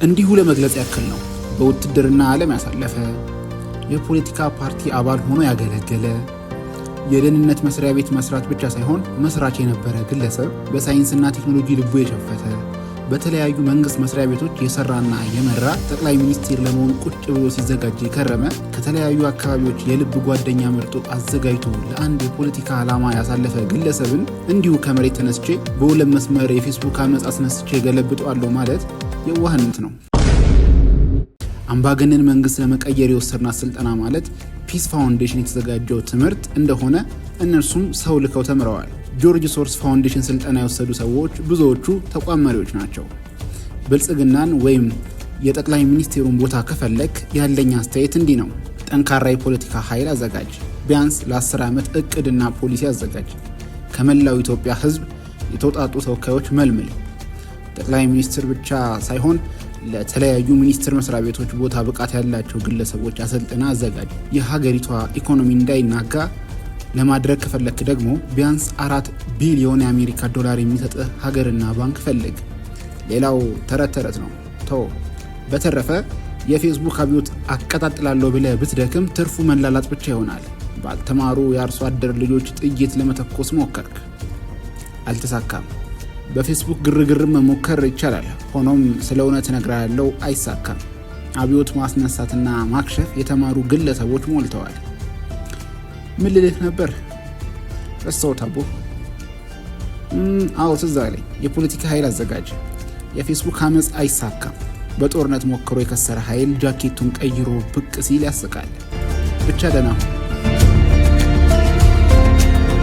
እንዲሁ ለመግለጽ ያክል ነው። በውትድርና ዓለም ያሳለፈ፣ የፖለቲካ ፓርቲ አባል ሆኖ ያገለገለ፣ የደህንነት መስሪያ ቤት መስራት ብቻ ሳይሆን መስራች የነበረ ግለሰብ፣ በሳይንስና ቴክኖሎጂ ልቡ የሸፈተ፣ በተለያዩ መንግስት መስሪያ ቤቶች የሰራና የመራ፣ ጠቅላይ ሚኒስትር ለመሆን ቁጭ ብሎ ሲዘጋጅ የከረመ፣ ከተለያዩ አካባቢዎች የልብ ጓደኛ መርጦ አዘጋጅቶ ለአንድ የፖለቲካ ዓላማ ያሳለፈ ግለሰብን እንዲሁ ከመሬት ተነስቼ በሁለት መስመር የፌስቡክ አመፅ አስነስቼ ገለብጠዋለሁ ማለት የዋህነት ነው። አምባገነን መንግስት ለመቀየር የወሰድናት ስልጠና ማለት Peace Foundation የተዘጋጀው ትምህርት እንደሆነ እነርሱም ሰው ልከው ተምረዋል። George Soros Foundation ስልጠና የወሰዱ ሰዎች ብዙዎቹ ተቋም መሪዎች ናቸው። ብልጽግናን ወይም የጠቅላይ ሚኒስቴሩን ቦታ ከፈለክ ያለኝ አስተያየት እንዲህ ነው። ጠንካራ የፖለቲካ ኃይል አዘጋጅ። ቢያንስ ለ10 ዓመት እቅድና ፖሊሲ አዘጋጅ። ከመላው ኢትዮጵያ ሕዝብ የተውጣጡ ተወካዮች መልምል። ጠቅላይ ሚኒስትር ብቻ ሳይሆን ለተለያዩ ሚኒስቴር መስሪያ ቤቶች ቦታ ብቃት ያላቸው ግለሰቦች አሰልጥና አዘጋጅ። የሀገሪቷ ኢኮኖሚ እንዳይናጋ ለማድረግ ከፈለክ ደግሞ ቢያንስ 4 ቢሊዮን የአሜሪካ ዶላር የሚሰጥህ ሀገርና ባንክ ፈልግ። ሌላው ተረት ተረት ነው፣ ተው። በተረፈ የፌስቡክ አብዮት አቀጣጥላለሁ ብለህ ብትደክም ትርፉ መላላጥ ብቻ ይሆናል። ባልተማሩ የአርሶ አደር ልጆች ጥይት ለመተኮስ ሞከርክ፣ አልተሳካም። በፌስቡክ ግርግር መሞከር ይቻላል። ሆኖም ስለ እውነት እነግርሃለሁ፣ አይሳካም። አብዮት ማስነሳትና ማክሸፍ የተማሩ ግለሰቦች ሞልተዋል። ምን ልልህ ነበር? ረሳሁት አቦ። አዎ፣ ትዝ አለኝ። የፖለቲካ ኃይል አዘጋጅ። የፌስቡክ አመፅ አይሳካም። በጦርነት ሞክሮ የከሰረ ኃይል ጃኬቱን ቀይሮ ብቅ ሲል ያስቃል። ብቻ ደህና ሁን።